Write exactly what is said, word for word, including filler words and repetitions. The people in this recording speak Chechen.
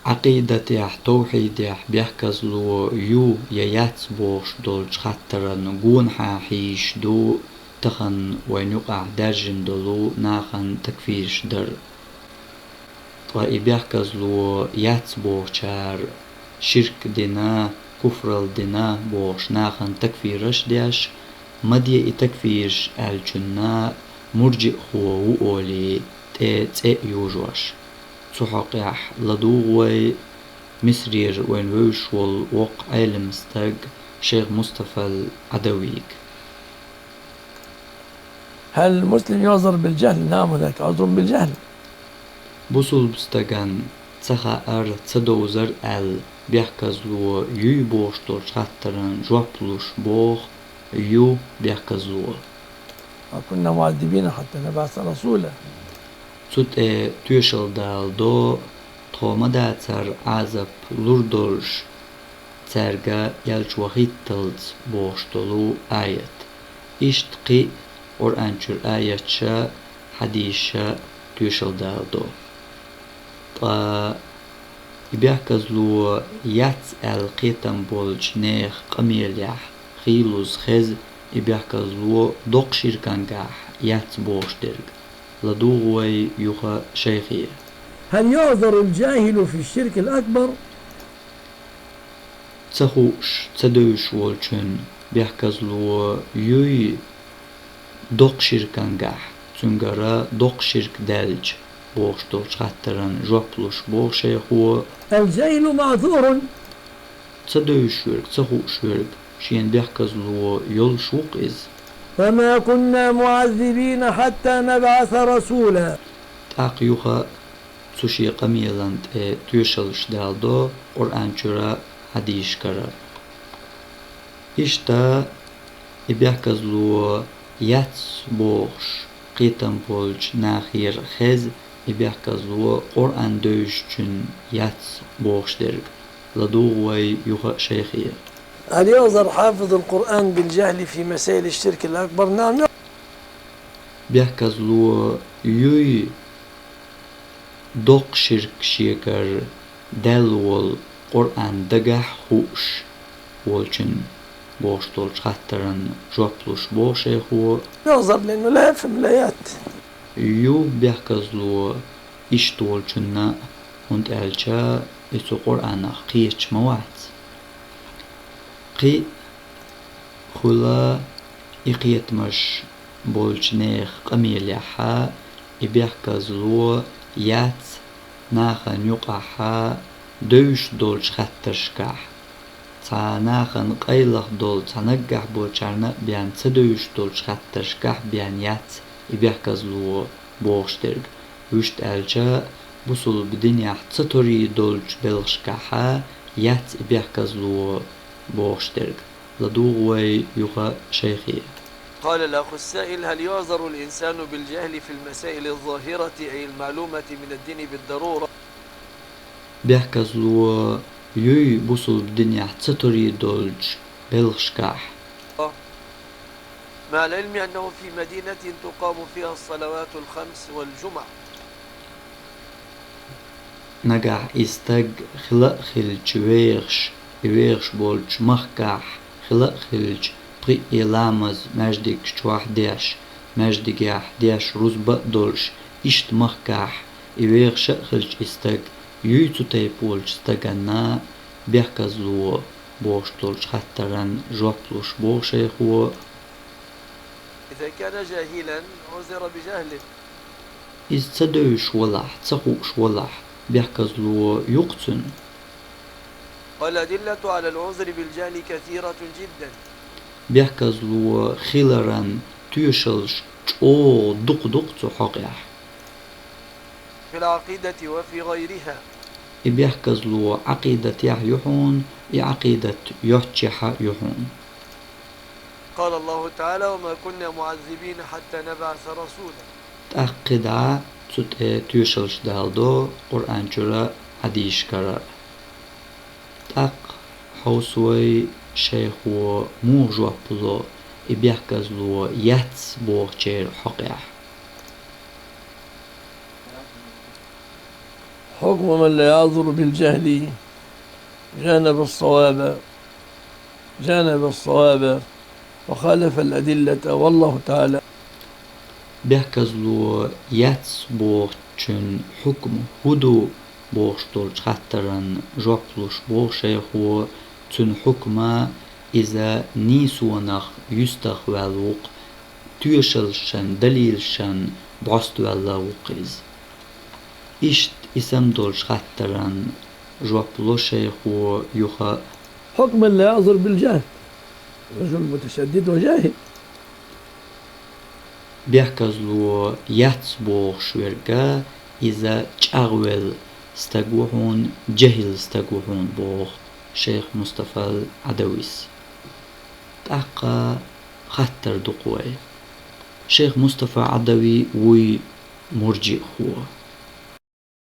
Ӏакъидатехь, тавхьидехь бехказло ю я яц бохуш долчу хаттаран гонахьа хьийзаш ду тахана вайн юкъахь даьржина долу нахана такфираш дар. Ткъа и бехказло яц бохучара ширк дина, куфралла дина бохуш нахана такфираш деш, ма де и такфираш аьллачунна мурджиъхо ву олий тӀе цӀе а йожош. Цу хьокъехь ладугӀу вай Мисрера вайна вевзаш волу воккха Ӏелам стаг шайх Мустафа ал-Ӏадавига. هل المسلم يعذر بالجهل؟ نعم، هناك عذر بالجهل. Бусулба стагана ца хаар, ца довзар аьлла, бехказло юй бохуш долчу хаттаран жоп луш боху, ю бехказло. وما كنا معذبين حتى نبعث رسولا. Цу тӀе тоьшалла даладо, тхо ма дацара Ӏазап лур долуш, цаьрга элча вахийталц бохуш долу аят. Иштта кхин а Къуръан чуьра аятша, хьадисша тоьшалла даладо. Ткъа и бехказло яц аьлла кхетам болчу нехан къамелехь хийлаза хеза и бехказло доккха ширкангахь яц бохуш дерг. ЛадугӀу вай юха шайхе. هل يعذر الجاهل في الشرك الأكبر؟ Ца хууш, ца девзаш волчун бехказло юй доккха ширкангахь, цуьнгара доккха ширк даьлча, бохуш долчу хаттаран жоп луш боху шайхо. الجاهل معذور. Ца девзаш верг, ца хууш верг, шена бехказло йолуш ву-кх иза. وما كنا معذبين حتى نبعث رسولا. ТӀаккха юха цу шен къамелан тӀе тоьшаллаш даладо Къуръан чуьра, хьадисашкара. Иштта и бехказло яц бохуш кхетам болчу нахера хеза и бехказло Къуръан девзачун яц бохуш дерг. ЛадугӀу вай юха шайхе. هل يعذر حافظ القرآن بالجهل في مسائل الشرك الأكبر؟ نعم. Бехказло юй доккха ширк шегара даьлла волу Къуръан дагахь хууш волчун бохуш долчу хаттаран жоп луш боху шайхо. يعذر لأنه لا يفهم الآيات. Ю бехказло иштта волчунна, хӀунда аьлча и цу Къуръанах кхеташ ма вац. Кхин а хуьлу и кхетамаш болчу нехан къамелехь, и бехказло яц нахана юкъахь девзаш долчу хаттаршкахь. Цхьа нахана къайлаха долу, цхьа наггахь болчарна а бен ца девзаш долчу хаттаршкахь бен яц и бехказло бохуш дерг. Вуьшта аьлча, бусулба динехь ца торий долчу белхашкахь яц и бехказло бохуш дерг. ЛадугӀу вай юха шайхе. قال الأخ السائل: هل يعذر الإنسان بالجهل في المسائل الظاهرة، أي المعلومة من الدين بالضرورة؟ Бехказло юй бусулба динехь ца торий долчу белхашкахь. مع العلم أنه في مدينة تقام فيها الصلوات الخمس والجمعة. Нагахь и стаг хила а хилча вехаш, и вехаш болчу махкахь хила а хилча, пхиъ ламаз маьждиг чохь деш, маьждигехь деш рузба а долуш, иштта махкахь и вехаш а хилча и стаг, юй цу тайпа волчу стаганна бехказло бохуш долчу хаттаран жоп луш боху шайхо. إذا كان جاهلا عذر بجهله. Иза ца девзаш валахь, ца хууш валахь, бехказло ю-кх цуьнан. والأدلة على العذر بالجهل كثيرة جدا. Бехказло хиларан тоьшаллаш чӀогӀа дукха ду-кх цу хьокъехь. في العقيدة وفي غيرها. И бехказло Ӏакъидатехь ю хьуна, и Ӏакъидат йоцчехьа ю хьуна. قال الله تعالى: وما كنا معذبين حتى نبعث رسولا. ТӀаккха кхидӀа цу тӀе тоьшаллаш даладо Къуръан чуьра, хьадисашкара. ТӀаккха хьовсу вай, шайхо муха жоп ло и бехказло яц бохучеран хьокъехь. حكم من لا يعذر بالجهل جانب الصواب، جانب الصواب وخالف الأدلة، والله تعالى. Бехказло яц бохучун хьукма хӀу ду бохуш долчу хаттаран жоп луш боху шайхо, цуьнан хьукма иза нийсонах юьстах ваьлла ву-кх, тоьшаллашан, далилашан бӀоставаьлла ву-кх иза. Иштта и сам долчу хаттаран жоп ло шайхо юха а: حكم من لا يعذر بالجهل. رجل متشدد وجاهل. Бехказло яц бохуш верг а иза чӀагӀвелла стаг ву хьуна, жехӀил стаг ву хьуна боху шайх Мустафа ал-Ӏадавис. ТӀаккха хаттар ду-кх вай. Шайх Мустафа Ӏадави вуй муржиъхо.